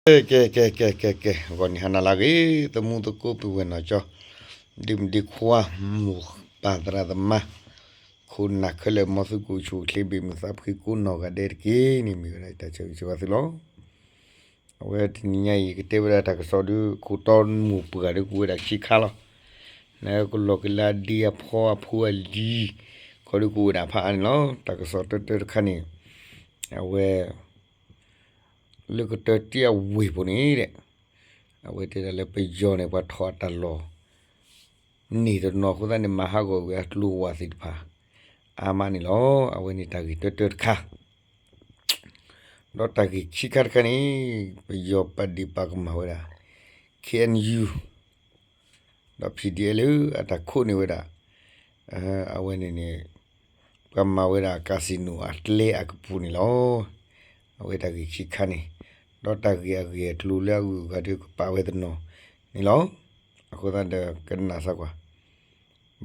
ကဲ ကဲ ကဲ ကဲ ကဲ ကဲ ဂီၤနံၤဟါနၤလၢအဂ့ၤ သမူသကိးပုၢ်ဝဲၢ်နီၢ်ကၠီ ဒ့မုၣ်ဒ့ခွါ မိၢ်ပၢ်သရၣ်သမါ ခိၣ်နၢ်ခဲလၢာ် မ်သုကအိၣ်ဆူၣ်အိၣ်ချ့ ဘၣ်မုာ်သးဖှံကိးနီၢ်ဂၤဒဲးတက့ၢ်န့ၣ် မ့ၢ်ဝဲဒၣ်ယတၢ်ဆၢဂ့ၤဆၢဝါသုလီၤ. အဝဲတနံၤညါအံၤ ယကတဲဝဲဒၣ်တၢ်ကစီၣ်ဒီး ခိၣ်တီမိၢ်ပှၢ်ဒီး ကအိၣ်ဝဲဒၣ်ခံခါလီၤ. နကလီၢ်ကလါဒ့အဖီအဖိအလံၤ ခီဒီးကအိၣ်ဝဲဒၣ်ဖးအါန့ၣ်လီၤ. တၢ်ကစီၣ်တၢတၢတခါန့ၣ် အဝဲ လၢကတၢၢ်တံၢ်အဝ့ၢ်ပူၤန့ၣ်ဒီး အဝဲတဲဒၣ်လၢပယီၤန့ၣ် ပှၤထီၣ်အတၢ်လီၢ် န့ၢ်တနီၤအဃိသတးန့ၣ် မၤဟးဂီၤကွံာ်အကျိၤဝးသ့ၣ်တဖၣ် အါမးန့ၣ်လီၤ. အဝဲန့ၣ်တၢ်ဂ့ၢ်တၢတၢတခါ ဒီးတၢ်ဂ့ၢ်ခံခါတခါန့ၣ် ပယီၤပာ်ဒ့ၣ်ပာ်ကမၣ်ဝဲဒၣ် ခ့ၣ်အဲၣ်ယူၣ် ဒီး ဖံၣ်ဒံၣ်အဲၣ်လၢအတၢ်ခိးန့ၢ်ဝဲဒၣ် အဝဲန့ၣ်န့ၣ် ပှၤမၤဝဲဒၣ် casino အကျဲအကပူၤန့ၣ်လီၤ. အဝဲတၢ်ဂ့ၢ်ခံခါန့ၣ် ဒီးတၢ်ဂ့ၢ်အဂ့ၢ်အကျိၤလၢအဂုၤအဂၤဒီးကပာ်ဝဲတနီၤန့ၣ်လီၤ. အဃိသတးဒီးကနၣ်စၢ်ကွၢ်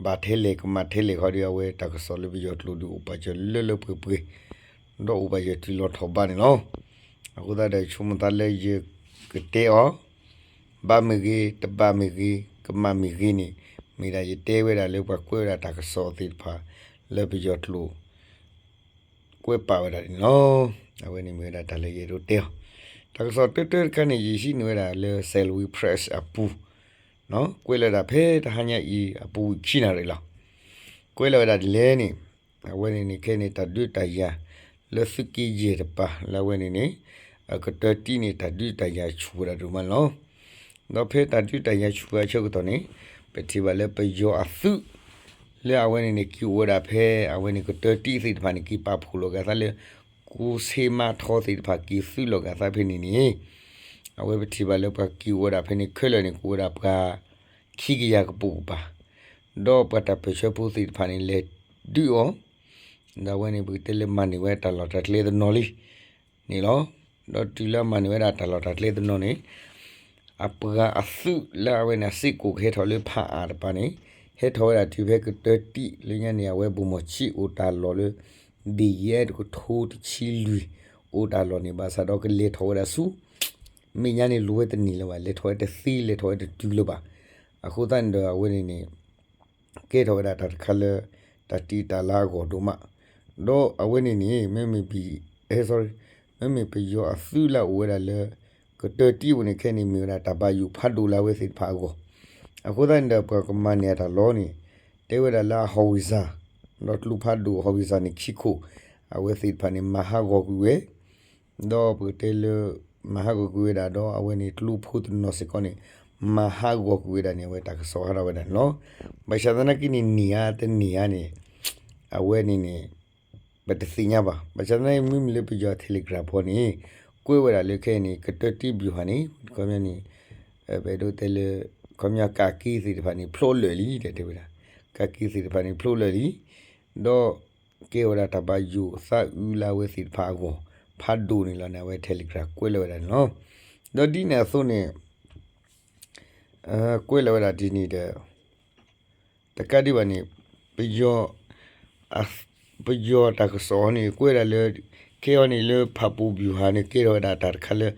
ဘၣ်ထဲလဲၣ်ကမၣ်ထဲလဲၣ်ဃီဒီး အဝဲတၢ်ကစီၣ်လၢပယီၤကျိာ်ဒီးအိၣ်ပာ်စၢၤလၢလၢပှဲၤပှဲၤ ဒီးအိၣ်ပာ်စၢၤတုၤလီၤထီၣ်ဘးန့ၣ်လီၤ. အဃိသတးဒီးဆိကမိၣ်သးလၢယကတဲအီၤ ဘၣ်မ့ၢ်ဂ့ၤ တဘၣ်မ့ၢ်ဂ့ၤ ကမၣ်မ့ၢ်ဂ့ၤန့ၣ် မ့ၢ်ဒၣ်ယတဲဝဲဒၣ်လၢပှၤကွဲးဝဲဒၣ်တၢ်ကစီၣ်သ့ၣ်တဖၣ် လၢပယီၤကျိာ် ကွဲးပာ်ဝဲဒၣ်န့ၣ်လီၤ. အဝဲန့ၣ်မ့ၢ်ဝဲဒၣ်တၢ်လၢယအဲၣ်ဒိးတဲအီၤ တၢ်ကစီၣ်တၢတၢတခါန့ၣ် ယဟံးန့ၢ်ဝဲဒၣ်လၢ Salween Press အပူၤ ကွဲးလီၤဝဲဒၣ်ဖဲတဟါညါအံၤ အပူၤဝံၤခံနၣ်ရံၣ်လီၤ. ကွဲးလီၤဝဲဒၣ်ဒ်လဲၣ်န့ၣ် အဝဲန့ၣ်န့ၣ်ခဲအံၤန့ၣ် တၢ်ဒုးတၢ်ယၤ လၢသုးက့ယဲၢ်တပၤ လၢအဝဲန့ၣ်န့ၣ် အကတၢၢ်တံၢ်န့ၣ် တၢ်ဒုးတၢ်ယၤဆူၣ်ဝဲဒၣ်ဒိၣ်မးန့ၣ်လီၤ. ဒီးဖဲတၢ်ဒုးတၢ်ယၤဆူၣ်ဝဲအဆၢကတီၢ်န့ၣ် ပထံၣ်ဘၣ်လၢပယီၤအသုး လၢအဝဲန့ၣ်န့ၣ် က့ၤအိၣ်ဝဲဒၣ်ဖဲ အဝဲန့ၣ်ကတၢၢ်တံၢ်သ့ၣ်တဖၣ်န့ၣ် က့ၤပာ်ဖှိၣ်လီၤဂာ်သးလၢ ကူစ့မးထီသ့ၣ်တဖၣ် က့ၤသုးလီၤဂာ်သးဖဲန့ၣ်န့ၣ် အဝဲပထံၣ်ဘၣ်လၢပှၤက့ၤအိၣ်ဝဲဒၣ်ဖဲန့ၣ်ခဲလၢာ်န့ၣ် ကအိၣ်ဝဲဒၣ်ပှၤ ခံကယၤကပိာ်ကပၤ ဒီးပှၤတၢ်ပၢၢ်ဆၢဖိသ့ၣ်တဖၣ်န့ၣ် လဲၤဒုးအီၤ ဒီးအဝဲန့ၣ် ပကတဲလၢမၤန့ၢ်ဝဲတၢ်လီၢ်တၢ်ကျဲတနီၤလံန့ၣ်လီၤ. ဒီးတုၤလၢအမၤန့ၢ်ဝဲဒၣ်တၢ်လီၢ်တၢ်ကျဲတနီၤန့ၣ် အပှၤအသုးလၢအဝဲန့ၣ် အစ့ၢ်ကီးကဟဲထီၣ်လၢဖးအါတပၤန့ၣ် ဟဲထီၣ်ဝဲဒၣ်တုၤဖဲကတၢၢ်တံၢ်လၢညါန့ၣ် အဝဲဘိၣ်မီၢ်ဆံးအိၣ်တၢ်လီၢ်လၢ ဘ့ၣ်ယဲၢ်တကထိတဆံလွံၢ် အိၣ်တၢ်လီၢ်န့ၣ် ဘၣ်ဆၣ်ဒီးကလဲၤထီၣ်ဝဲဒၣ်ဆူ မဲာ်ညါန့ၣ် လိၤဝဲတန့ၢ်လၢၤဘၣ်, လဲၤထီၣ်ဝဲတသ့ လဲၤထီၣ်ဝဲတတုၤလၢၤဘၣ်. အဃိသတးန့ၣ်ဒီး အဝဲန့ၣ်န့ၣ် ကဲထီၣ်ဝဲဒၣ်တၢ်တခါလၢ တၢ်တံာ်တၢ်လၤအဂီၢ်ဒိၣ်မး, ဒီးအဝဲန့ၣ်န့ၣ် မ့မ့ၢ် sorry မ့မ့ၢ်ပယီၤအသုးလၢအအိၣ်ဝဲဒၣ်လၢ ကတၢၢ်တံၢ်ပူၤန့ၣ် ခဲအံၤန့ၣ် မ့ၢ်ဝဲဒၣ်တၢ်ဘၣ်ယိၣ်ဖးဒိၣ်လၢအဝဲသ့ၣ်တဖၣ်အဂီၢ်, အဃိသတးန့ၣ်ဒီး ပှၤကမၤန့ၢ်အတၢ်လီၢ်န့ၣ် တဲဝဲဒၣ်လၢအ howitzer ဒီးကျိဖးဒိၣ် howitzer န့ၣ်ခံခိၣ်, အဝဲသ့ၣ်တဖၣ်န့ၣ် မၤဟးဂီၤကွံာ်ဝဲ ဒီးပကတဲလၢ မၤဟးဂီၤကွံာ်ဝဲဒၣ်ဒီး အဝဲန့ၣ်ကျိဖိတနီၤစ့ၢ်ကီးန့ၣ် မၤဟးဂီၤကွံာ်ဝဲဒၣ်န့ၣ် အဝဲတၢ်ကစီၣ်ဟးထီၣ်ဝဲဒၣ်န့ၣ်လီၤ. ဘၣ်ဆၣ်သနာ်က့န့ၣ် န့ၢ်ဧါတန့ၢ်ဧါန့ၣ် အဝဲန့ၣ်န့ၣ် ပတသ့ၣ်ညါဘၣ်. ဘၣ်ဆၣ်သနာ်က့ မ့မ့ၢ်လၢပယီၤ Telegram ဖီန့ၣ် ကွဲးဝဲဒၣ်လၢခဲအံၤန့ၣ် ကတၢၢ်တံၢ် ဗျူဟာ န့ၣ် ခီပညီန့ၣ် ပအဲၣ်ဒိးတဲလၢ ခီပညီကးက့သ့ၣ်တဖၣ်န့ၣ် ဖျိးလၢာ်လံ တဲဝဲဒၣ်, ကးက့သ့ၣ်တဖၣ်န့ၣ် ဖျိးလၢာ်လံ ဒီးကဲဝဲဒၣ်တၢ်ဘၣ်ယိၣ်သးအုးလၢအဝဲသ့ၣ်တဖၣ်အဂီၢ် ဖးဒိၣ်န့ၣ်လီၤန့ၣ် အဝဲ Telegram ကွဲးလီၤဝဲဒၣ်န့ၣ်လီၤ. ဒီးဒ်န့ၣ်အသိးန့ၣ် ကွဲးလီၤဝဲဒၣ်ဒ်န့ၣ်ဒီး တကးဒံးဘၣ်န့ၣ် ပယီၤ ပယီၤတၢ်ကစီၣ်အီၤန့ၣ် ကွဲးဒၣ်လၢ ခဲအံၤန့ၣ်လၢ ဖးပိၢ် ဗျူဟာ န့ၣ် ကဲထီၣ်ဝဲဒၣ်တၢ်တခါလၢ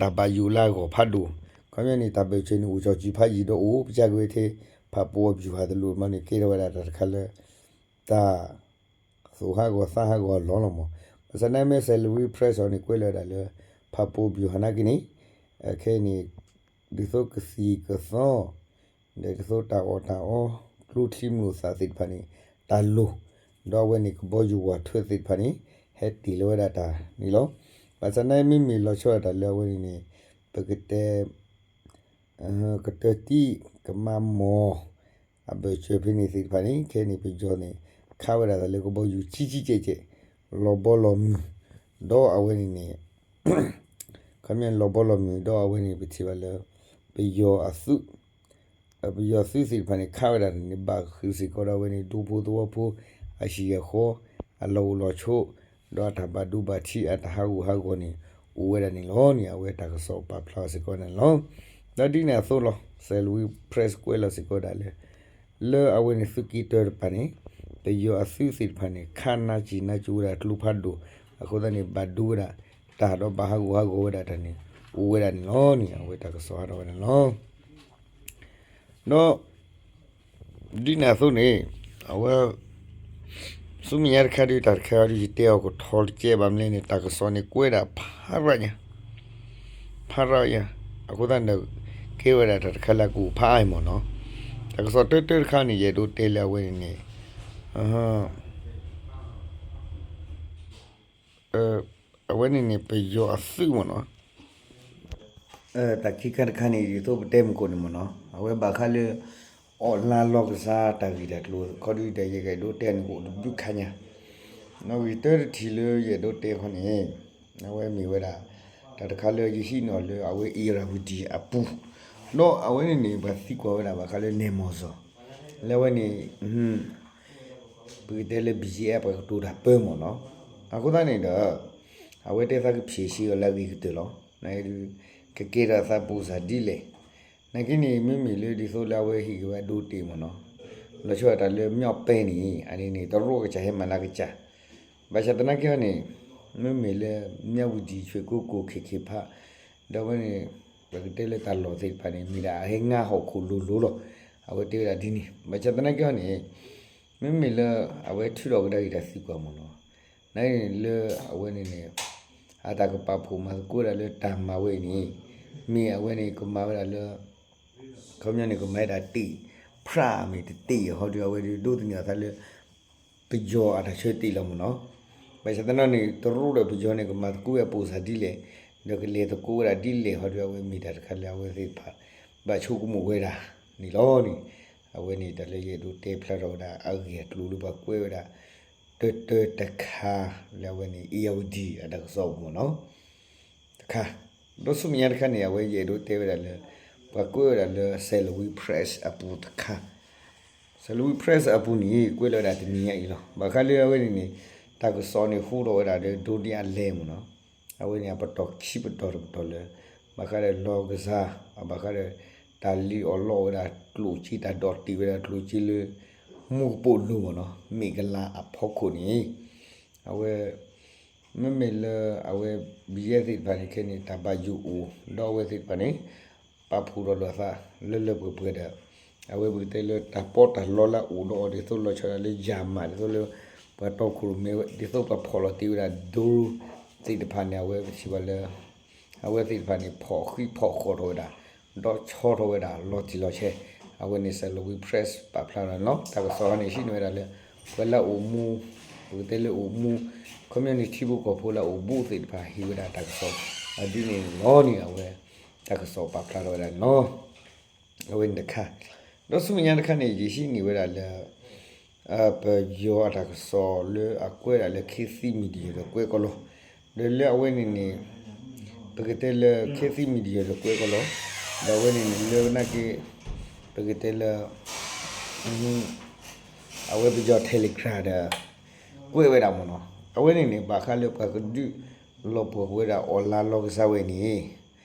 တၢ်ဘၣ်ယိၣ်လၢအဂီၢ်ဖးဒိၣ်, ခီပညီန့ၣ် တၢ်ဘၢၣ်စၢၤန့ၣ် အိၣ်စီၤစုၤဖးယံာ်ဒီးအိၣ် ပစၢ်ကဝဲထဲ ဖးပိၢ် ဗျူဟာ တလိၣ်မးန့ၣ် ကဲထီၣ်ဝဲဒၣ်တၢ်တခါလၢ တၢ် သူၣ်ဟးဂီၤသးဟးဂီၤအလီၢ်လီၤမး. ဘၣ်ဆၣ်သနာ်က့မ့ၢ် Salween Press အီၤန့ၣ် ကွဲးလီၤဝဲဒၣ်လၢ ဖးပိၢ် ဗျူဟာ နာ်က့န့ၣ် ခဲအံၤန့ၣ် ဒ်သိးကသံၣ်ကသီ ဒီးဒ်သိးတၢ်အီၣ်တၢ်အီ ကျိချံမျိာ်သၣ်သ့ၣ်တဖၣ်န့ၣ် တၢ်လိၣ်, ဒီးအဝဲန့ၣ် ကဘီယူၤဝးထွဲသ့ၣ်တဖၣ်န့ၣ် ဟဲတ့ၢ်လီၤဝဲဒၣ်တၢ်န့ၣ်လီၤ. ဘၣ်ဆၣ်သနာ်က့မ့မ့ၢ်လီၤဆီဒၣ်တၢ်လၢအဝဲန့ၣ်န့ၣ် ပကတဲ ကတၢၢ်တံၢ် ကမၤမီၢ် အဘၢၣ်စၢၤဖဲန့ၣ်သ့ၣ်တဖၣ်န့ၣ် ခဲအံၤန့ၣ် ပယီၤန့ၣ် ခးဝဲဒၣ်သးလၢကဘီယူၤကံကံကဲးကဲး လီၤဘီလီၤမုၢ်, ဒီးအဝဲန့ၣ်န့ၣ် ခီပညီလီၤဘီလီၤမုၢ် ဒီးအဝဲန့ၣ် ပထံၣ်ဘၣ်လၢ ပယီၤအသုး ပယီၤသုးသ့ၣ်တဖၣ်န့ၣ် ခးဝဲဒၣ်န့ၣ် ဘၣ်ဃုာ်စ့ၢ်ကီးဒီးအဝဲန့ၣ် ဒူဖိသဝီဖိ အဟံၣ်အဃီ အလီၢ်အိၣ်လီၢ်ဆိး ဒီးအတၢ်ဘၣ်ဒိဘၣ်ထံး အတၢ်ဟးဂူာ်ဟးဂီၤန့ၣ် အိၣ်ဝဲဒၣ်န့ၣ်လီၤန့ၣ် အဝဲတၢ်ကစီၣ်ပာ်ဖျါအီၤစ့ၢ်ကီးန့ၣ်လီၤ. ဒီးဒ်န့ၣ်အသိးလီၤ Salween Press ကွဲးလီၤစ့ၢ်ကီးဒၣ်လၢ လၢအဝဲန့ၣ်သုးက့တၢတဖၣ်န့ၣ် ပယီၤအသုးသ့ၣ်တဖၣ်န့ၣ် ခးနါစံၣ်နါစူၤဝဲဒၣ်ကျိဖးဒိၣ် အဃိသတးန့ၣ် ဘၣ်ဒိဝဲဒၣ် တၢ်ဒီးဘၣ်ဟးဂူာ်ဟးဂီၤဝဲဒၣ်တၢ်န့ၣ် အိၣ်ဝဲဒၣ်န့ၣ်လီၤန့ၣ် အဝဲတၢ်ကစီၣ်ဟးထီၣ်ဝဲဒၣ်န့ၣ်လီၤ. ဒီး ဒ်န့ၣ်အသိးန့ၣ် အဝဲ ဆူမဲာ်ညါတခါဒီး တၢ်တခါဒီး ယတဲအီၤကထီတကဲဘၣ်မနုၤလဲၣ်န့ၣ် တၢ်ကစီၣ်န့ၣ်ကွဲးဒၣ်ဖးရၣ်ညါ ဖးရၣ်ညါ အဃိသတးန့ၣ်ဒီး ကဲဝဲဒၣ်တၢ်တခါလၢအကအိၣ်ဖးအါမ့ၢ်နီၤ. တၢ်ကစီၣ်တၢတၢတခါန့ၣ် ယအဲၣ်ဒိးတဲလၢအဝဲန့ၣ်န့ၣ် အဝဲန့ၣ်န့ၣ် ပယီၤအသုးမ့ၢ်နီၤ. တၢ်ခံခါတခါန့ၣ် ဒ်သိးပတဲမုၢ်ခိၣ်န့ၣ်မ့ၢ်နီၤ အဝဲဘၣ်ဃးလၢ online လီၢ်ကစၢ်တၢ်ဂ့ၢ်တၢ်ကျိၤ ခီဒုဒီးယကအဲၣ်ဒိးတဲန့ၣ် ကအိၣ်တဘျုးခါညါ နီၣ်ဂံၢ်တၢတထံၣ်လၢယအဲၣ်ဒိးတဲခီန့ၣ် အဝဲမ့ၢ်ဝဲဒၣ် တၢ်တခါလၢယဟံးန့ၢ်အီၤလၢအဝဲ Irrawaddy အပူၤ ဒီးအဝဲန့ၣ်န့ၣ် ပှၤသံကွၢ်ဝဲဒၣ်ဘၣ်ဃးလၢ နဲၣ်မီၢ်စီၤ လၢအဝဲန့ၣ် ပကတဲလၢ ဘံယဲ ပှၤကတိၤတၢ်ပၢမ့ၢ်နီၤ. အဃိသတးန့ၣ်ဒီး အဝဲတဲသးကဖျဲးဆံးအီၤလၢအဂ့ၤကတၢၢ်လီၤ. နကကဲထီၣ်အသးပူၤစၢ်ဒ်လဲၣ်. နာ်က့န့ၣ် မ့မ့ၢ်လၢဒ်သိးလၢအဝဲဟ့ၣ်က့ၤဝဲဒိတ့ၢ်မ့ၢ်နီၤ, လီၤဆီဒၣ်တၢ်လၢမျီၣ်ပဲန့ၣ် အန့ၣ်န့ၣ် တရူးအကစၢ်ဟဲမၤလၢကစၢ်, ဘၣ်ဆၣ်သနာ်က့ဟီန့ၣ် မ့မ့ၢ်လၢ မြဝတီ ရွှေကုက္ကို ခ့ခ့ဖး ဒီးအဝဲန့ၣ် ပကတဲလၢတၢ်လီၢ်သ့ၣ်တဖၣ်န့ၣ် မ့ၢ်ဒၣ်အဟဲငါဟီၣ်ခိၣ်လိၤလိၤလီၤ. အဝဲတဲဝဲဒၣ်ဒ်န့ၣ် ဘၣ်ဆၣ်သနာ်က့ဟီန့ၣ် မ့မ့ၢ်လၢအဝဲထုးထီၣ်ကဒါက့ၤတၢ်သံကွၢ်မ့ၢ်နီၤ, နာ်က့န့ၣ်လၢအဝဲန့ၣ်န့ၣ် အတၢ်ကပာ်ဖှိၣ်မၤသကိးဝဲဒၣ်လၢတၢ်မၤဝဲအံၤန့ၣ် မ့ၢ်အဝဲန့ၣ်ကမၤဝဲဒၣ်လၢ ခီပညီန့ၣ် ကမၤဝဲဒၣ်တ့ၢ် ဖြးမ့ၢ်တတ့ၢ် ဟီဒုးအဝဲဒၣ်ဒိးသန့ၤအသးလၢ ပယီၤအတၢ်ဆၢတဲာ်လီၤမ့ၢ်နီၤ. ဘၣ်ဆၣ်သနာ်က့န့ၣ် တရူးဒီးပယီၤန့ၣ် ကမၤသကိးဝဲအပိာ်စၢ်ဒ်လဲၣ်, ဒီးကလဲၤသကိးဝဲဒၣ်ဒ်လဲၣ် ဟီဒုးအဝဲမ့ၢ်တၢ်တခါလၢအဝဲသ့ၣ်တဖၣ် ဘၣ်ဆိကမိၣ်ဝဲဒၣ်န့ၣ်လီၤန့ၣ်. အဝဲန့ၣ်တၢ်လၢယအဲၣ်ဒိးတဲဖျါထီၣ်ဝဲဒၣ်အဂ့ၢ်အကျိၤလၢပှၤကွဲးဝဲဒၣ် တၢတၢတခါလၢအဝဲန့ၣ် Irrawaddy အတၢ်ကစီၣ်မ့ၢ်နီၤ တခါ, ဒီးဆူမဲာ်ညါတခါန့ၣ် အဝဲယအဲၣ်ဒိးတဲဝဲဒၣ်လၢ ပှၤကွဲးဝဲဒၣ်လၢ Salween Press အပူၤတခါ, Salween Press အပူၤန့ၣ် ကွဲးလီၤဝဲဒၣ်တနံၤညါအံၤလီၤ. ဘၣ်ဃးလၢအဝဲန့ၣ်န့ၣ် တၢ်ကစီၣ်န့ၣ်ဟူထီၣ်ဝဲဒၣ်ဒီး ဒိဒ်အလဲမ့ၢ်နီၤ, အဝဲန့ၣ်အပတီၢ်ခံပတီၢ်တပတီၢ်လၢ ဘၣ်ဃးဒီးလီၢ်ကစၢ်, ဘၣ်ဃးဒီး တၢ်လံၣ်အီၣ်လီအီၣ်ဝဲဒၣ်ကျိၣ်စ့ တၢ်ဒိးတ့ၢ်ဝဲဒၣ်ကျိၣ်စ့လၢ မူကပိာ်လိၤမ့ၢ်နီၤ မ့ၢ်ကလၤအဖီခိၣ်န့ၣ် အဝဲ မ့မ့ၢ်လၢအဝဲ ဘံယဲသ့ၣ်တဖၣ်န့ၣ် ခဲန့ၣ် တၢ်ဘၣ်ယိၣ်အိၣ် ဒီးအဝဲသ့ၣ်တဖၣ်န့ၣ် ပာ်ဖှိၣ်ထီၣ်လိာ်အသး လၢလၢပှဲၤပှဲၤဒီး အဝဲပကတဲလၢတၢ်ပီးတၢ်လီလၢအအိၣ်ဒီးအီၤဒ်သိးလီၤဆီဒၣ်တၢ်လၢ ယၤမး ဒ်သိးလၢ ပှၤတီခိၣ်ရိၣ်မဲ ဒ်သိးပှၤဖီၣ်လီၤတ့ၢ်ဝဲဒၣ် drone သ့ၣ်တဖၣ်န့ၣ် အဝဲပထံၣ်ဘၣ်လၢ အဝဲသ့ၣ်တဖၣ်န့ၣ် ဖီၣ်ဃံးဖီၣ်ဃီၣ်ထီၣ်ဝဲဒၣ် ဒီးဆီထီၣ်ဝဲဒၣ်လီၤတံၢ်လီၤဆဲး, အဝဲန့ၣ် Salween Press ပာ်ဖျါထီၣ်န့ၣ်လီၤ. တၢ်ကစီၣ်န့ၣ် ဟံးန့ၢ်ဝဲဒၣ်လၢ ပှၤလၢအအိၣ်မူ ပကတဲလၢအိၣ်မူ ခီပညီန့ၣ်ထံဖိကီၢ်ဖိလၢအအိၣ်ဘူးသ့ၣ်တဖၣ် ဟ့ၣ်ဝဲဒၣ်တၢ်ကစီၣ် ဒ်န့ၣ်လီၤန့ၣ် အဝဲ တၢ်ကစီၣ်ပာ်ဖျါထီၣ်ဝဲဒၣ်န့ၣ်လီၤ. အဝဲန့ၣ်တခါ, ဒီးဆူမဲာ်ညါတခါန့ၣ် ယဟံးန့ၢ်ဝဲဒၣ်လၢ ပယီၤအတၢ်ကစီၣ်လၢအကွဲးဒၣ်လၢ ခေတ်သစ်မီဒီယာ ဒီးကွဲးကီးလီၤ. ဒီးလၢအဝဲန့ၣ်န့ၣ် ပကတဲလၢ ခေတ်သစ်မီဒီယာ ဒီးကွဲးကီးလီၤ. ဒီးအဝဲန့ၣ်န့ၣ် လၢနာ်က့ ပကတဲလၢ အဝဲပယီၤ Telegram ဒီး ကွဲးဝဲဒၣ်မ့ၢ်နီၤ. အဝဲန့ၣ်န့ၣ် ဘၣ်ဃးလၢပှၤကဒုးလီၤပှီၢ်ဝဲဒၣ် online လီၢ်ကစၢ်ဝဲန့ၣ်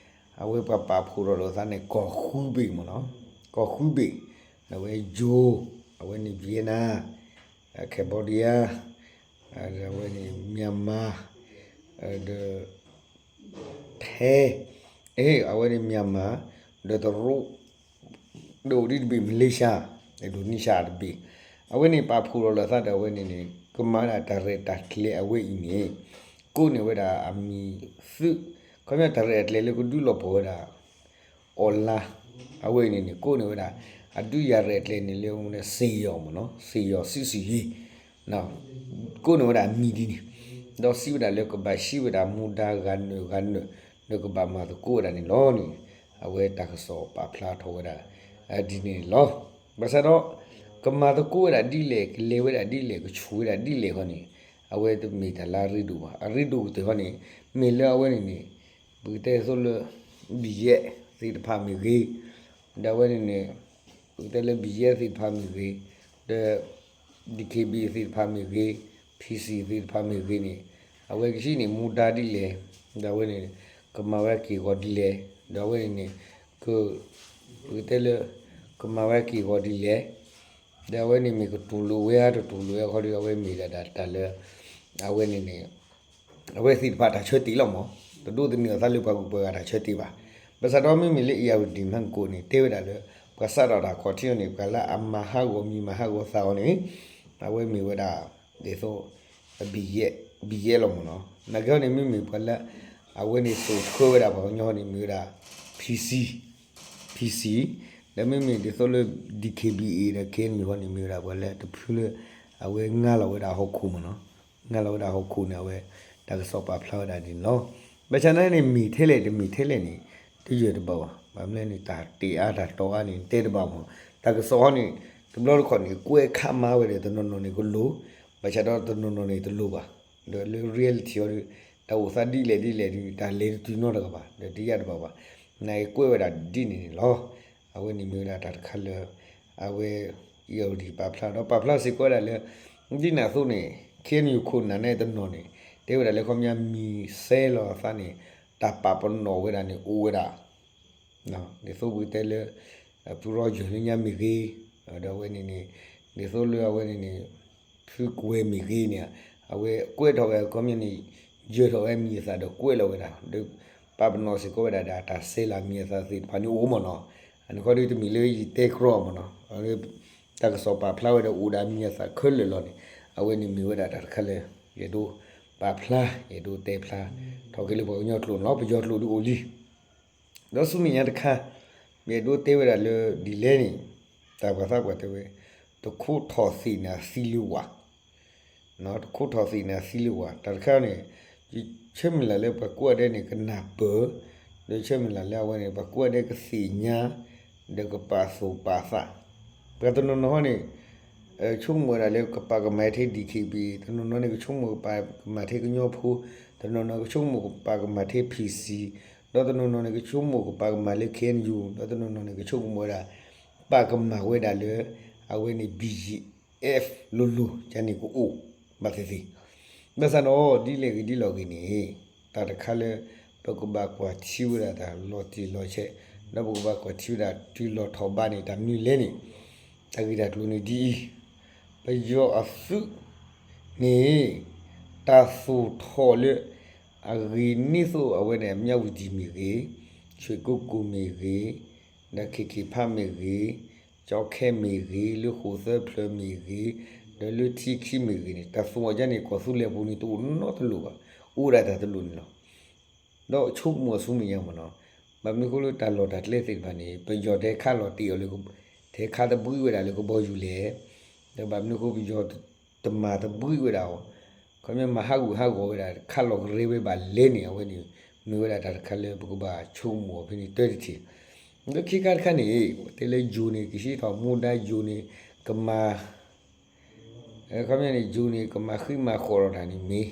အဝဲပှၤပာ်ဖှိၣ်ထီၣ်လိာ်သးန့ၣ် ကီၢ်ဃုဘ့ၣ်မ့ၢ်နီၤ, ကီၢ်ဃုဘ့ၣ်, အဝဲ ယိၤ, အဝဲန့ၣ် Vietnam, Cambodia, ဒီးအဝဲန့ၣ် Myanmar, ဒီး ထဲ, အဝဲန့ၣ် Myanmar, ဒီးတရူး, ဒီးအိၣ်ဒံးတဘ့ၣ် Malaysia, Indonesia တဘ့ၣ်, အဝဲန့ၣ်ပာ်ဖှိၣ်ထီၣ်လိာ်သးဒီးအဝဲန့ၣ်န့ၣ် ကမၤဝဲဒၣ်တၢ်ရဲၣ်တၢ်ကျဲၤအဝဲအံၤန့ၣ် ကိးန့ၢ်ဝဲဒၣ်အမံၤသုး, ခီပညီတၢ်ရဲၣ်တၢ်ကျဲၤလၢကဒုးလီၤပှီၢ်ဝဲဒၣ် online, အဝဲအံၤန့ၣ်န့ၣ် ကိးန့ၢ်ဝဲဒၣ် အဒုးယၤရဲၣ်ကျဲၤန့ၣ်လၢ စ့ယီၤမ့ၢ်နီၤ, စ့ယီၤ စံးစူယ့ ကိးန့ၢ်ဝဲဒၣ်အမံၤဒ်န့ၣ်, ဒီးစံးဝဲဒၣ်လၢကဘၣ်ဟံးဝဲဒၣ်မူဒါဂၤနုာ်ဂၤနုာ် လၢကဘၣ်မၤသကိးဝဲဒၣ်န့ၣ်လီၤန့ၣ် အဝဲတၢ်ကစီၣ်ပာ်ဖျါထီၣ်ဝဲဒၣ် ဒ်န့ၣ်န့ၣ်လီၤ. ဘၣ်ဆၣ်ဒီး ကမၤသကိးဝဲဒၣ်ဒ်လဲၣ် ကလဲၤဝဲဒၣ်ဒ်လဲၣ် ကဆူၣ်ဝဲဒၣ်ဒ်လဲၣ်ဃီန့ၣ် အဝဲတမ့ၢ်တၢ်လၢအရ့ဒိၣ်ဘၣ်. အရ့ဒိၣ်ကတၢၢ်ဃီန့ၣ် မ့ၢ်လၢအဝဲန့ၣ်န့ၣ် ပကတဲသိးလၢ ဘံယဲသ့ၣ်တဖၣ်မ့ၢ်ဂ့ၤ, ဒီးအဝဲန့ၣ်န့ၣ် ပကတဲလၢ ဘံယဲသ့ၣ်တဖၣ်မ့ၢ်ဂ့ၤ, ဒီး DKBA သ့ၣ်တဖၣ်မ့ၢ်ဂ့ၤ, PC သ့ၣ်တဖၣ်မ့ၢ်ဂ့ၤန့ၣ် အဝဲကဟံးန့ၢ်မူဒါဒ်လဲၣ်, ဒီးအဝဲန့ၣ် ကမၤဝဲက့ၤဂီၤဒ်လဲၣ်, ဒီးအဝဲန့ၣ်န့ၣ် က ပကတဲလၢ ကမၤဝဲက့ၤဂီၤဒ်လဲၣ်, ဒီးအဝဲန့ၣ်မ့ၢ်ကတူၢ်လိာ်ဝဲဧါ တတူၢ်လိာ်ဝဲဃီဒီး အဝဲမ့ၢ်ဒၣ်တၢ်လၢ အဝဲန့ၣ်န့ၣ် အဝဲသ့ၣ်တဖၣ်တၢ်ဆၢတဲာ်လီၤမး, တဒိးသန့ၤအသးလၢပှၤဂုၤပှၤဂၤတၢ်ဆၢတဲာ်ဘၣ်. ဘၣ်ဆၣ်ဒီးမ့မ့ၢ်လၢ အ့ၣ်ယၣ်ရူၣ်ဒံၣ်မၢ်ကိၣ်န့ၣ် တဲဝဲဒၣ်လၢ ပှၤစးထီၣ်တၢ်ခီၣ်ထံးအီၤန့ၣ် ပှၤလၢအမၤဟးဂီၤမံၤမၤဟးဂီၤသၣ်အီၤန့ၣ် အဝဲမ့ၢ်ဝဲဒၣ် ဒ်သိး ဘံၣ်ယဲၢ်လီၤမးနီၤ. နာ်က့ဟီန့ၣ် မ့မ့ၢ်ပှၤလၢ အဝဲန့ၣ်သိၣ်ထွဲဝဲဒၣ်ပှၤကညီန့ၣ် မ့ၢ်ဝဲဒၣ် PC, PC, ဒီးမ့မ့ၢ်ဒ်သိးလၢ DKBA ဒီး KNU ဟီန့ၣ် မ့ၢ်ဝဲဒၣ်ပှၤလၢတဖုလၢ အဝဲငါလီၤဝဲဒၣ်ဟီၣ်ခိၣ်မးနီၤ. ငါလီၤဝဲဒၣ်ဟီၣ်ခိၣ်န့ၣ် အဝဲ တၢ်ကစီၣ်ပာ်ဖျါဝဲဒၣ်န့ၣ်လီၤ. ဘၣ်ဆၣ်သနာ်က့န့ၣ် မ့ၢ်ထဲလဲၣ်တမ့ၢ်ထဲလဲၣ်န့ၣ် တယၢၢ်တဘၣ်ဘၣ်. ဘၣ်မနုၤလဲၣ်န့ၣ် တၢ်တဲအါတၢ်တီအါန့ၣ် တဲတဘၣ်မး. တၢ်ကစီၣ်ဟီန့ၣ် တဘျီတခီၣ်န့ၣ် ကွဲးခးမၤဝဲဒီး တနီၤနီၤန့ၣ်ကလိၤ, ဘၣ်ဆၣ်ဒီးတနီၤနီၤန့ၣ်တလိၤဘၣ်. ဒီးလၢ reality ဟီဒီး တၢ်အိၣ်သးဒ်လဲၣ်ဒ်လဲၣ်ဒီး တၢ်လဲၤတတုၤနီတဂၤဘၣ် ဒီးတယၢၢ်တဘၣ်ဘၣ်. နာ်က့ကွဲးဝဲဒၣ်ဒ်န့ၣ်န့ၣ်လီၤ. အဝဲန့ၣ်မ့ၢ်ဝဲဒၣ်တၢ်တခါလၢ အဝဲ အ့ၣ်ယၣ်ရူၣ်ဒံၣ်ပာ်ဖျါဒီး ပာ်ဖျါစ့ၢ်ကီးဝဲဒၣ်လၢ ဒ်န့ၣ်အသိးန့ၣ် KNU ခိၣ်နၢ်န့ၣ်တနီၤန့ၣ် တဲဝဲဒၣ်လၢခီပညီမံၤစဲလီၤအသးန့ၣ် တၢ်ပာ်ပနီၣ်ဝဲဒၣ်န့ၣ်အိၣ်ဝဲဒၣ် ဒ်သိးပကတဲလၢ ဖုရီယၢၢ်လၢညါမ့ၢ်ဂ့ၤ, ဒီးအဝဲန့ၣ်န့ၣ် ဒ်သိးလၢအဝဲန့ၣ်န့ၣ် ဖုကွဲၤမ့ၢ်ဂ့ၤန့ၣ် အဝဲကွဲးထီၣ်ဝဲခီပညီန့ၣ် ယၢၢ်ထီၣ်ဝဲမံၤအသၣ်ဒီးကွဲးလီၤဝဲဒၣ် ဒီးပာ်ပနီၣ်စ့ၢ်ကီးဝဲဒၣ်ဒီးတၢ်စဲလီၤမံၤအသၣ်သ့ၣ်တဖၣ်န့ၣ်အိၣ်မးနီၤ. အန့ၣ်ခီဒီးတမ့ၢ်လၢယတဲကြီမးနီၤ, တၢ်ကစီၣ်ပာ်ဖျါဝဲဒီးအိၣ်ဒီးမံၤအသၣ်ခဲလၢာ်လီၤန့ၣ် အဝဲန့ၣ်မ့ၢ်ဝဲဒၣ်တၢ်တခါလၢ ယအဲၣ်ဒိးပာ်ဖျါ ယအဲၣ်ဒိးတဲဖျါ ထီၣ်က့ၤလၢပှၤကညီကျိာ်န့ၣ်လီၤ. ပယီၤကျိာ်ဒုးအိၣ်လံ ဒီးဆူမဲာ်ညါတခါ ယအဲၣ်ဒိးတဲဝဲဒၣ်လၢဒ်လဲၣ်န့ၣ် တၢ်ပှၤသးပှၢ်တဲဝဲ တခိးထီၣ်သ့ၣ်န့ၣ်အသံလၢဝၤ, တခိးထီၣ်သ့ၣ်န့ၣ်အသံလၢဝၤ တၢ်တခါန့ၣ် ယဆၢမုၢ်လၢ်လၢပှၤကိးဂၤဒဲးန့ၣ် ကနၢ်ပၢၢ်, ဒီးဆၢမုၢ်လၢ်လၢအဝဲန့ၣ် ပှၤကိးဂၤဒဲးကသ့ၣ်ညါ ဒီးကပာ်သူၣ်ပာ်သး ပှၤတနီၤနီၤဟီန့ၣ် ဆိကမိၣ်ဝဲဒၣ်လၢကပာ်ကမၣ်ထဲ DKBA, တနီၤနီၤန့ၣ် ကဆိကမိၣ်ကပာ်ကမၣ်ထဲကညီဖိ, တနီၤနီၤကဆိကမိၣ်ကပာ်ကမၣ်ထဲ PC, ဒီးတနီၤနီၤန့ၣ် ကဆိကမိၣ်ကပာ်ကမၣ်လၢ KNU, ဒီးတနီၤနီၤန့ၣ် ကဆိကမိၣ်ဝဲဒၣ် ပာ်ကမၣ်ဝဲဒၣ်လၢ အဝဲန့ၣ် BGF လိၤလိၤ ယန့ၣ်ကအိၣ် ဘၣ်သ့ၣ်သ့ၣ် ဘၣ်ဆၣ်ဒီး ဒ်လဲၣ်ဂ့ၤဒ်လဲၣ်ဂ့ၤန့ၣ် တၢ်တခါလၢ ပကဘၣ်ကွၢ်ထံဝဲဒၣ်တၢ်လီၤတံၢ်လီၤဆဲး, ဒီးပကဘၣ်ကွၢ်ထံဝဲဒၣ်တုၤလီၤထီၣ်ဘးန့ၣ် တၢ်မနုၤလဲၣ်န့ၣ် တၢ်ဂ့ၢ်တၢ်ကျိၤန့ၣ်ဒ်အံၤ, ပယီၤအသုးန့ၣ် တၢ်သူၣ်ထီၣ်လၢ အဂ့ၤန့ၢ်သိးအဝဲန့ၣ် မြဝတီ မ့ၢ်ဂ့ၤ, ရွှေကုက္ကို မ့ၢ်ဂ့ၤ, ဒီး ခေတ်ခေတ်ဖ မ့ၢ်ဂ့ၤ, ကျောက်ခဲ မ့ၢ်ဂ့ၤ, လၢဃိၣ်သၢဖျၢၣ်မ့ၢ်ဂ့ၤ, ဒီးလၢထံခံမ့ၢ်ဂ့ၤန့ၣ် တၢ်သူၣ်ထီၣ်ဒ်န့ၣ် ကီၢ်သူလ့ၤပူၤန့ၣ် တအိၣ်နီတလိၤဘၣ်, အိၣ်ဒၣ်တၢ်တလိၤန့ၣ်လီၤ. ဒီးဆိကမိၣ်ဆူမဲာ်ညါမးနီၤ, ဘၣ်မနုၤဃိလၢတၢ်လီၢ်တၢ်ကျဲသ့ၣ်တဖၣ်န့ၣ် ပယီၤတဲခးလီၤတ့ၢ်အီၤလၢ တဲခးသဘှံးဝဲဒၣ်လၢကဘီယူၤလဲၣ်, ဒီးဘၣ်မနုၤဃိပယီၤတမၤသဘှံးဝဲဒၣ်အီၤ, ခီပညီမၤဟးဂူာ်ဟးဂီၤဝဲဒၣ် ခးလီၤကရဲဝဲဘၣ်လဲၣ်န့ၣ် အဝဲန့ၣ် မ့ၢ်ဝဲဒၣ်တၢ်တခါလၢပကဘၣ်ဆိကမိၣ်အီၤဖဲန့ၣ်တၢ်တထံၣ်, ဒီးခံခါတခါန့ၣ် တဲလၢယိၤန့ၣ် ကဟံးထီၣ်မူဒါယိၤန့ၣ် ကမၤ ခီပညီန့ၣ် ယိၤန့ၣ် ကမၤဃံမၤဃီၤဒီးတၢ်န့ၣ်မ့ၢ်,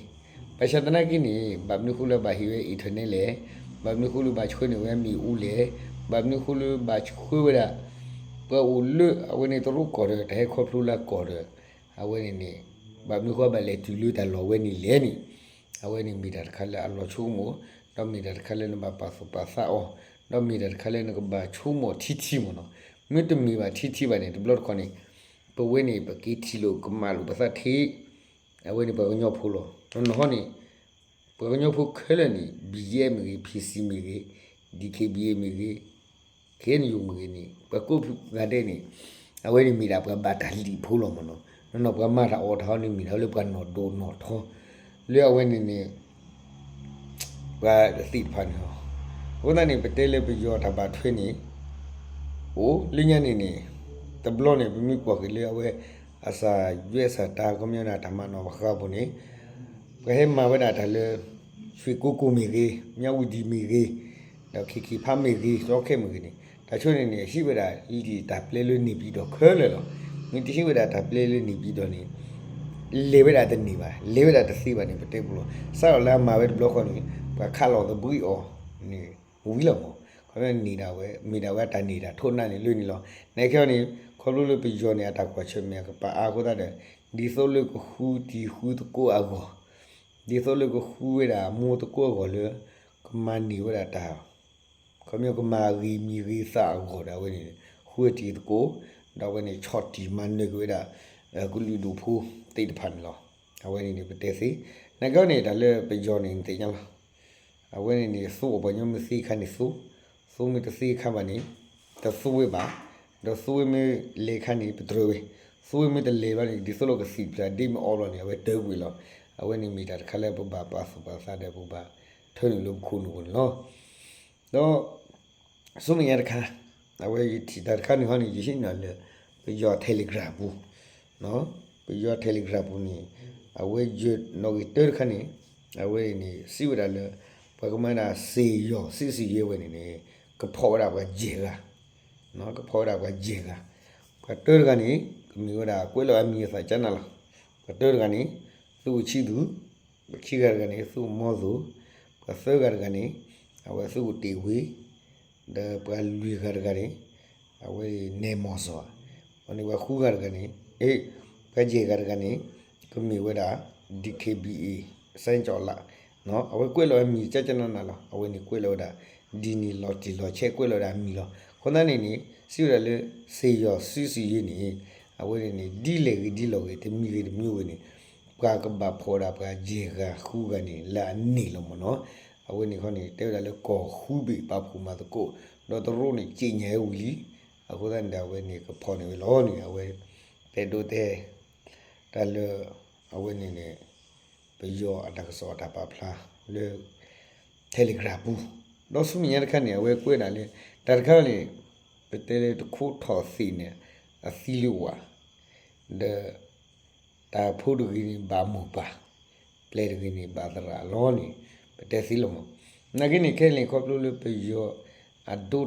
ဘၣ်ဆၣ်သနာ်က့န့ၣ် ဘၣ်မနုၤဃိလၢဘၣ်ဟ့ၣ်ဝဲ internet လဲၣ်, ဘၣ်မနုၤဃိလၢဘၣ်ဆှၢန့ၢ်ဝဲမ့ၣ်အူလဲၣ်, ဘၣ်မနုၤဃိလၢဘၣ်ဆှၢဝဲဒၣ် ပှၤအိၣ်လၢအဝဲန့ၣ်တရူးကီၢ်ဒီး တၢ်ဟဲခီဖျိလၢကီၢ်ဒီး အဝဲန့ၣ်န့ၣ် ဘၣ်မနုၤဃိဘၣ်လဲၤတုၤလၢတၢ်လီၢ်ဝဲန့ၣ်လဲၣ်န့ၣ်, အဝဲန့ၣ်မ့ၢ်တၢ်တခါလၢအလီၤဆိကမိၣ်, ဒီးမ့ၢ်တၢ်တခါလၢနဘၣ်ပာ်သူၣ်ပာ်သးအီၤ, ဒီးမ့ၢ်တၢ်တခါလၢနကဘၣ်ဆိကမိၣ်ထံထံမးနီၤ, မ့တမ့ၢ်ဘၣ်ထံထံဘၣ်န့ၣ် တဘျီတခီၣ်န့ၣ် ပဝဲန့ၣ် ပက့ၤထံၣ်လိာ်ကမၣ်လိာ်ပသးထဲ အဝဲန့ၣ်ပှၤကညီဖိလီၤ. နီၢ်နီၢ်ဟီန့ၣ် ပှၤကညီဖိခဲလၢာ်န့ၣ် BGF မ့ၢ်ဂ့ၤ, PC မ့ၢ်ဂ့ၤ, DKBA မ့ၢ်ဂ့ၤ, KNU မ့ၢ်ဂ့ၤန့ၣ် ပှၤကိးဂၤဒဲးန့ၣ် အဝဲန့ၣ်မ့ၢ်ဒၣ်ပှၤဘၣ်တၢ်လံၣ်ဖိလီၤမးနီၤ. နီၢ်နီၢ်ပှၤမၤတၢ်အီၣ်တၢ်ဟီန့ၣ် မ့ၢ်ဒၣ်လၢပှၤနီၢ်ဒိၣ်နီၢ်ထီ လၢအဝဲန့ၣ်န့ၣ် ပှၤသ့ၣ်တဖၣ်န့ၣ်လီၤ. အဃိသတးန့ၣ် ပတဲလၢပယီၤတၢ်ဘၣ်ထွဲန့ၣ် အိၣ်လၢညါန့ၣ်န့ၣ် တဘျီန့ၣ် ပမ့ၢ်ကွၢ်က့ၤလၢအဝဲ အစၢ်ယွဲၢ်စၢ်တၢ် ခီပညီန့ၣ် တၢ်မၤနီၣ်ပဃါပူၤန့ၣ် ပှၤဟဲမၤဝဲဒၣ်တၢ်လၢ ရွှေကုက္ကို မ့ၢ်ဂ့ၤ, မြဝတီ မ့ၢ်ဂ့ၤ, ဒီး ခေတ်ခေတ်ဖ မ့ၢ်ဂ့ၤ, ကျောက်ခဲ မ့ၢ်ဂ့ၤန့ၣ် တၢ်ဆိန့ၣ်န့ၣ် ဟံးဝဲဒၣ်လံာ်တၢ်ပျဲလၢန့ၣ်ပၠံၣ်တီၢ်ခဲလၢာ်လီၤ. မ့ၢ်တဟံးဝဲဒၣ်တၢ်ပျဲလၢန့ၣ်ပၠံၣ်တီၢ်န့ၣ် လဲၤဝဲဒၣ်တန့ၢ်ဘၣ်, လဲၤဝဲဒၣ်တသ့ဘၣ်န့ၣ် ပတဲပူၤလီၤ. စးထီၣ်လၢအမၤဝဲတဘျီဃီန့ၣ် ပှၤခးလီၤသဘှံးအီၤန့ၣ် ဝံၤလီၤမး. ခီပညီန့ၣ်ဒၣ်ဝဲ မ့ၢ်ဒၣ်ဝဲအတၢ်န့ၢ်တၢ်ထိးနၢ်န့ၣ်လၢန့ၣ်လီၤ. နာ်က့ဟီန့ၣ် ခီဖျိလၢပယီၤန့ၣ် အတၢ်ကွၢ်ဆၢၣ်မဲာ်အကပာ်အါအဃိသတးဒီး ဒ်သိးလၢကဃုတံၤဃုသကိးအဂီၢ်, ဒ်သိးလၢကဃုဝဲဒၣ်အမိၢ်သကိးအဂီၢ်လၢ ကမၤန့ၢ်ဝဲဒၣ်တၢ် ခီပညီကမၤဂ့ၤမံၤဂ့ၤသၣ်အဂီၢ်ဒီး အဝဲန့ၣ် ဃုတံၤသကိး, ဒီးအဝဲန့ၣ် ဆီၣ်တံၢ်မၤနၢၤက့ၤဝဲဒၣ် ကလုာ်ဒူၣ်ဖိသ့ၣ်တဖၣ်န့ၣ်လီၤ. အဝဲန့ၣ်န့ၣ် ပတဲသ့, နကီန့ၣ် တၢ်လၢပယီၤန့ၣ် နသ့ၣ်ညါလီၤ. အဝဲန့ၣ်န့ၣ် သိအပှၤကညီမ့ၢ်သ့အခါန့ၣ်သိ, သိမ့ၢ်တသ့အခါဘၣ်န့ၣ် တသိဝဲဘၣ်, ဒီးသိဝဲမ့ၢ်လဲၤအခါန့ၣ် ပတြၢၤဝဲ, သိဝဲမ့ၢ်တလဲၤဘၣ်န့ၣ် ဒ်သိးလၢကသံၣ်တဖျၢၣ်ဒ့မ့ၢ်အီဘျီန့ၣ် အဝဲတၢကွံာ်လီၤ. အဝဲန့ၣ်မ့ၢ်တၢ်တခါလၢပဘၣ်ပာ်သူၣ်ပာ်သးဒီးပဘၣ်ထၢနုာ်လၢပခိၣ်နူာ်ပူၤန့ၣ်လီၤ. ဒီး ဆူမဲာ်ညါတခါ, အဝဲယထံၣ်တၢ်တခါန့ၣ်ဟီန့ၣ် ယဟံးန့ၢ်လၢ ပယီၤ Telegram ပူၤ, ပယီၤ Telegram ပူၤန့ၣ် အဝဲယနီၣ်ဂံၢ်တၢတခါန့ၣ် အဝဲန့ၣ်စံးဝဲဒၣ်လၢ ပှၤကမၤဒၣ်စ့ၢ်ယီၤ စံးစံးယဲဝဲန့ၣ်န့ၣ် ကဖီၣ်ဝဲဒၣ်ပှၤယဲၢ်ဂၤ, ကဖီၣ်ဝဲဒၣ်ပှၤယဲၢ်ဂၤ, ပှၤတၢတဂၤန့ၣ် ကမ့ၢ်ဝဲဒၣ်ကွဲးလီၤအမံၤအသးကနၣ်လီၤ. ပှၤတၢတဂၤန့ၣ် သုးခိၣ်ဆံသူး, ပှၤခံဂၤတဂၤန့ၣ် သုးခိၣ်မီသိး, ပှၤသၢဂၤတဂၤန့ၣ် အဝဲသုးခိၣ်တ့ၢ်ဝ့, ဒီးပှၤလွံၢ်ဂၤတဂၤန့ၣ် အဝဲန့ၣ်မီၤစီၤ, အန့ၣ်ပှၤဃုဂၤတဂၤန့ၣ်, အ့, ပှၤယဲၢ်ဂၤတဂၤန့ၣ် ကမ့ၢ်ဝဲဒၣ် ဒီး စဲကၠီလး, အဝဲကွဲးလီၤအမံၤကကနၣ်နၢ်လီၤ. အဝဲန့ၣ်ကွဲးလီၤဝဲဒၣ် ဒ်န့ၣ်လီၤတံၢ်လီၤဆဲးကွဲးလီၤဝဲဒၣ်အမံၤလီၤ. အဃိသတးန့ၣ်န့ၣ် စံးဝဲဒၣ်လၢ စ့ၢ်ယီၤစုစ့ၢ်ယဲန့ၣ် အဝဲန့ၣ်န့ၣ် ဒ်လဲၣ်ဂ့ၤဒ်လဲၣ်ဂ့ၤ တမံၤဂ့ၤတမံၤဂ့ၤန့ၣ် ပှၤကဘၣ်ဖီၣ်ဝဲဒၣ်ပှၤယဲၢ်ဂၤဃုဂၤန့ၣ် လၢအန့ၣ်လီၤမ့ၢ်နီၤ. အဝဲန့ၣ်ခီန့ၣ် တဲဝဲဒၣ်လၢကီၢ်ဃုဘ့ၣ်ပာ်ဖှိၣ်မၤသကိး, ဒီးတရူးန့ၣ် က့ညါဝံၤလံ. အဃိသတးန့ၣ်ဒီး အဝဲန့ၣ်ကဖီၣ်န့ၢ်ဝဲလီၤန့ၣ် အဝဲ တဲဒိတဲ တၢ်လၢ အဝဲန့ၣ်န့ၣ် ပယီၤအတၢ်ကစီၣ်အတၢ်ပာ်ဖျါလၢ Telegram ပူၤ, ဒီးဆူမဲာ်ညါတခါန့ၣ် အဝဲကွဲးဒၣ်လၢ တၢ်တခါန့ၣ် ပတဲလၢတခိးထီၣ်သ့ၣ်န့ၣ် အသံလၢဝၣ်, ဒီး တၢ်ဖိတဂ့ၤန့ၣ်ဘၣ်မိၢ်ပၢ်, ပျဲၢ်တဂ့ၤန့ၣ်ဘၣ်သရၣ်လီၤန့ၣ် ပတဲသ့လီၤမး. နာ်က့န့ၣ် ခဲလၢာ်ခီဖျိလၢပယီၤအဒိ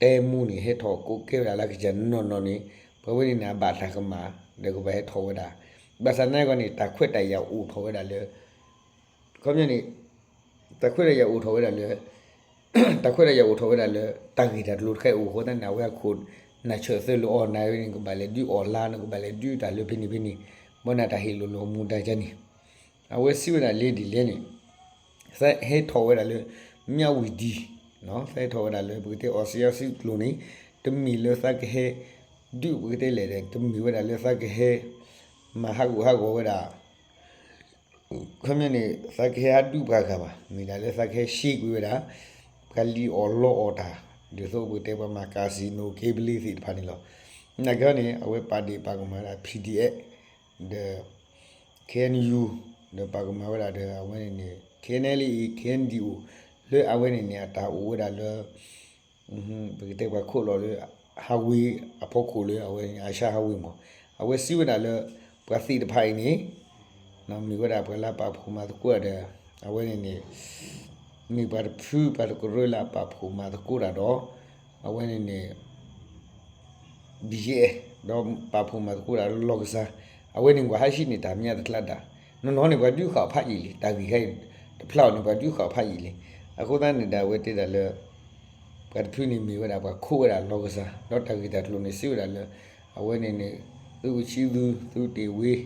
တဲမူန့ၣ် ဟဲထီၣ်ကိးကဲဝဲဒၣ်လၢကစၢ်နီၢ်နီၢ်န့ၣ် ပှၤဝဲန့ၣ်န့ၣ် အဘၣ်တၢ်ကမၣ် ဒီးကဘၣ်ဟဲထီၣ်ဝဲဒၣ်. ဘၣ်ဆၣ်နာ်က့န့ၣ် တၢ်ခွဲးတၢ်ယာ်အိၣ်ထီၣ်ဝဲဒၣ်လၢ ခီပညီန့ၣ် တၢ်ခွဲးတၢ်ယာ်အိၣ်ထီၣ်ဝဲဒၣ်လၢ တၢ်ခွဲးတၢ်ယာ်အိၣ်ထီၣ်ဝဲဒၣ်လၢ တၢ်ဂ့ၢ်တၢ်ကျိၤတခါအံၤအိၣ်အဃိသတးန့ၣ် အဝဲအခိၣ်နၢ်ဆၢၣ်သၢလိာ်အီၤ နာ်ဝဲန့ၣ် ကဘၣ်လဲၤဒုးအီၣ်လါ နကဘၣ်လဲၤဒုးတၢ်လၢဖဲန့ၣ်ဖဲန့ၣ် ဘၣ်နၢ်တၢ်ဟ့ၣ်လိာ်လီၤမူဒါကန့ၣ် အဝဲစံးဝဲဒၣ်လၢဒ်လဲၣ်န့ၣ် သးဟဲထီၣ်ဝဲဒၣ်လၢ မြဝတီ, သးဟဲထီၣ်ဝဲဒၣ်လၢပကတဲအီစထြ့လယါစုကျိၤန့ၣ် တမ့ၢ်လၢသးကဟဲ ဒုးပကတဲလဲၣ်ဒီး တမ့ၢ်ဝဲဒၣ်လၢသးကဟဲ မၤဟးဂူာ်ဟးဂီၤဝဲဒၣ် ခီပညီန့ၣ် သးကဟဲဟးဒုးပှၤဂၤဘၣ်, မ့ၢ်ဒၣ်လၢသးကဟဲရှဲကွံာ်ဝဲဒၣ် ပှၤလံၣ်အီၣ်လီအီၣ်တၢ် ဒ်သိးပကတဲပှၤမၤ casino gambling သ့ၣ်တဖၣ်န့ၣ်လီၤ. နာ်က့န့ၣ် အဝဲပာ်ဒ့ၣ်ပာ်ကမၣ်ဝဲဒၣ် P D F ဒီး K N U ဒီးပာ်ကမၣ်ဝဲဒၣ်ဒီးအဝဲန့ၣ်န့ၣ် K N L A K N D O လၢအဝဲန့ၣ်န့ၣ် အတၢ်အိၣ်ဝဲဒၣ်လၢ ပကတဲပှၤခိၣ်လီၤလၢ highway အဖီခိၣ်လၢအဝဲန့ၣ် Asia highway မး, အဝဲစံးဝဲဒၣ်လၢ ပှၤသ့ၣ်တဖၣ်အံၤန့ၣ် မ့ၢ်ဝဲဒၣ်ပှၤလၢအပာ်ဖှိၣ်မၤသကိးတၢ်ဒီး အဝဲန့ၣ်န့ၣ် မ့ၢ်ပှၤတဖုပှၤတကရၢလၢအပာ်ဖှိၣ်မၤသကိးတၢ်ဒီး အဝဲန့ၣ်န့ၣ် BGF ဒီးပာ်ဖှိၣ်မၤသကိးတၢ်လၢလီၢ်ကစၢ်, အဝဲန့ၣ်ပှၤဟးဟံးန့ၢ်တၢ်မညါတကျါဒၣ်, နီၢ်နီၢ်န့ၣ် ပှၤဒုးဃာ်ဖးယံာ်လံ, တၢ်ဂ့ၢ်ခဲအံၤ တဖျါအီၤန့ၣ် ပှၤဒုးဃာ်ဖးယံာ်လံ. အဃိသတးန့ၣ်ဒီး အဝဲတဲဒၣ်လၢ ပှၤတဖုန့ၣ်မ့ၢ်ဝဲဒၣ်ပှၤခိးဝဲဒၣ်လီၢ်ကစၢ်, ဒီးတၢ်ဂ့ၢ်တၢ်ကျိၤန့ၣ် စံးဝဲဒၣ်လၢ အဝဲန့ၣ်န့ၣ် သုးကဆံသူ သုးတ့ၢ်ဝ့,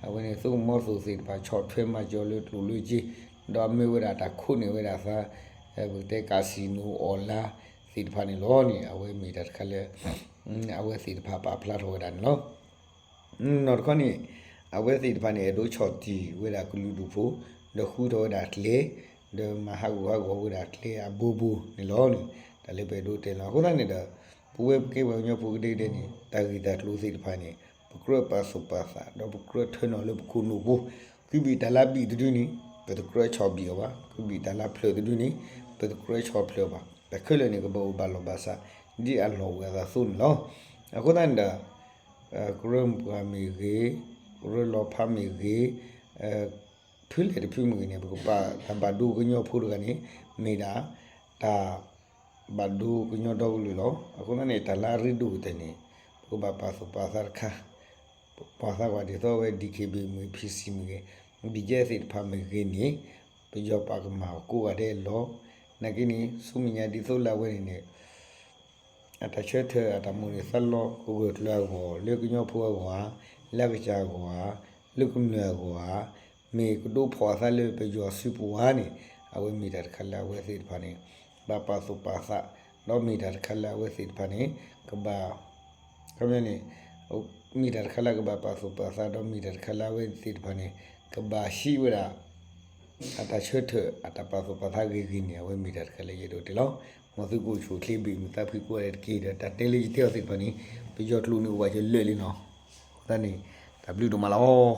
အဝဲန့ၣ် သုးမီသိၣ်သ့ၣ်တဖၣ် ဆီၣ်ထွဲမၤစၢၤလၢကျိၣ်လၢစ့, ဒီးမ့ၢ်ဝဲဒၣ်တၢ်ခိးန့ၢ်ဝဲဒၣ်သး ပကတဲ casino အီၣ်လါသ့ၣ်တဖၣ်န့ၣ်လီၤန့ၣ် အဝဲမ့ၢ်တၢ်တခါလၢ အဝဲသ့ၣ်တဖၣ်ပာ်ဖျါထီၣ်ဝဲဒၣ်န့ၣ်လီၤ. နီၢ်တခီန့ၣ် အဝဲသ့ၣ်တဖၣ်န့ၣ် အဲၣ်ဒိးဆီၣ်တံၢ်ဝဲဒၣ်ကလုာ်ဒူၣ်ဖိ ဒီးဃုထီၣ်ဝဲဒၣ်ကျဲ, ဒီးမၤဟးဂူာ်ဟးဂီၤဝဲဒၣ်ကျဲအဘိဘိန့ၣ်လီၤန့ၣ်. တၢ်လၢပအဲၣ်ဒိးတဲလီၤ. အဃိသတးန့ၣ်ဒီး ပဝဲပကဲပှၤကညီဖိကဒဲကဒဲန့ၣ် တၢ်ဂ့ၢ်တၢ်ကျိၤသ့ၣ်တဖၣ်န့ၣ် ပကြၢးပာ်သူၣ်ပာ်သး ဒီးပကြၢးထၢနီၣ်လၢပခိၣ်နူာ်ပူၤ, ကွံာ်ဘံၣ်တၢ်လါဘံၣ်တဒုန့ၣ် ပတကြၢးဆီၣ်ဘံၣ်အီၤဘၣ်, ကွံာ်ဘံၣ်တၢ်လါဖျၢၣ်တဒုန့ၣ် ပတကြၢးဆီၣ်ဖျၢၣ်အီၤဘၣ်. တၢ်ခဲလၢာ်န့ၣ် ကဘၣ်အိၣ်ဘၣ်လီၢ်ဘၣ်စး ဒ်အလီၢ်အိၣ်အသးအသိးန့ၣ်လီၤ. အဃိသတးန့ၣ်ဒီး ကရၢမိၢ်ပှၢ်မ့ၢ်ဂ့ၤ, ကရၢလီၤဖးမ့ၢ်ဂ့ၤ, ဖုလဲၣ်တဖုမ့ၢ်ဂ့ၤန့ၣ် ပကပာ်တၢ်ဘၣ်ဒိကညီဖိတဂၤန့ၣ် မ့ၢ်ဒၣ် တၢ်ဘၣ်ဒိကညီဒီကလုာ်လီၤ. အဃိသတးန့ၣ် တၢ်လၢအရ့ဒိၣ်ကတၢၢ်န့ၣ် ပကဘၣ်ပာ်သူၣ်ပာ်သးတခါ, ပာ်သးကွၢ်ဒ်သိးဝဲ DKBA မ့ၢ်ဂ့ၤ, PC မ့ၢ်ဂ့ၤ, BGF သ့ၣ်တဖၣ်မ့ၢ်ဂ့ၤန့ၣ် ပယီၤပာ်ကမၣ်အီၤကိးဂၤဒဲးလီၤ. နာ်က့န့ၣ် ဆူမဲာ်ညါဒ်သိးလၢအဝဲန့ၣ်န့ၣ် အတၢ်ဆၢထၢၣ်အတၢ်မိၣ်န့ၢ်သးလီ ကဂၢၢ်ကျၢၤအဂီၢ် လၢကညီဖိအဂီၢ်ဧါ, လၢအကစၢ်အဂီၢ်ဧါ, လၢကမျၢၢ်အဂီၢ်ဧါ, မ့ၢ်ကဒိးဖီၣ်အသးလၢပယီၤစုပူၤဧါန့ၣ် အဝဲမ့ၢ်တၢ်တခါလၢအဝဲသ့ၣ်တဖၣ်န့ၣ် ဘၣ်ပာ်သူၣ်ပာ်သး, ဒီးမ့ၢ်တၢ်တခါလၢအဝဲသ့ၣ်တဖၣ်န့ၣ် ကဘၣ် ခီပညီန့ၣ် မ့ၢ်တၢ်တခါလၢကဘၣ်ပာ်သူၣ်ပာ်သး ဒီးမ့ၢ်တၢ်တခါလၢအဝဲသ့ၣ်တဖၣ်န့ၣ် ကဘၣ်ဟံးဝဲဒၣ် အတၢ်ဆၢထၢၣ် အတၢ်ပာ်သူၣ်ပာ်သးဂ့ၤဂ့ၤန့ၣ် အဝဲမ့ၢ်တၢ်တခါလၢယအဲၣ်ဒိးတဲလီၤ. မ်သုကအိၣ်ဆူၣ်အိၣ်ချ့ ဘၣ်မုာ်သးဖှံကိးဂၤဒဲးတက့ၢ်. ဒီးတၢ်တဲလၢယတဲအီၤသ့ၣ်တဖၣ်န့ၣ် ပယီၤကျိာ်န့ၣ်အိၣ်ဝဲကလၢာ်လံနီၤ. အဃိသတးန့ၣ် တၢ်ဘျုးဒိၣ်မးလီၤ.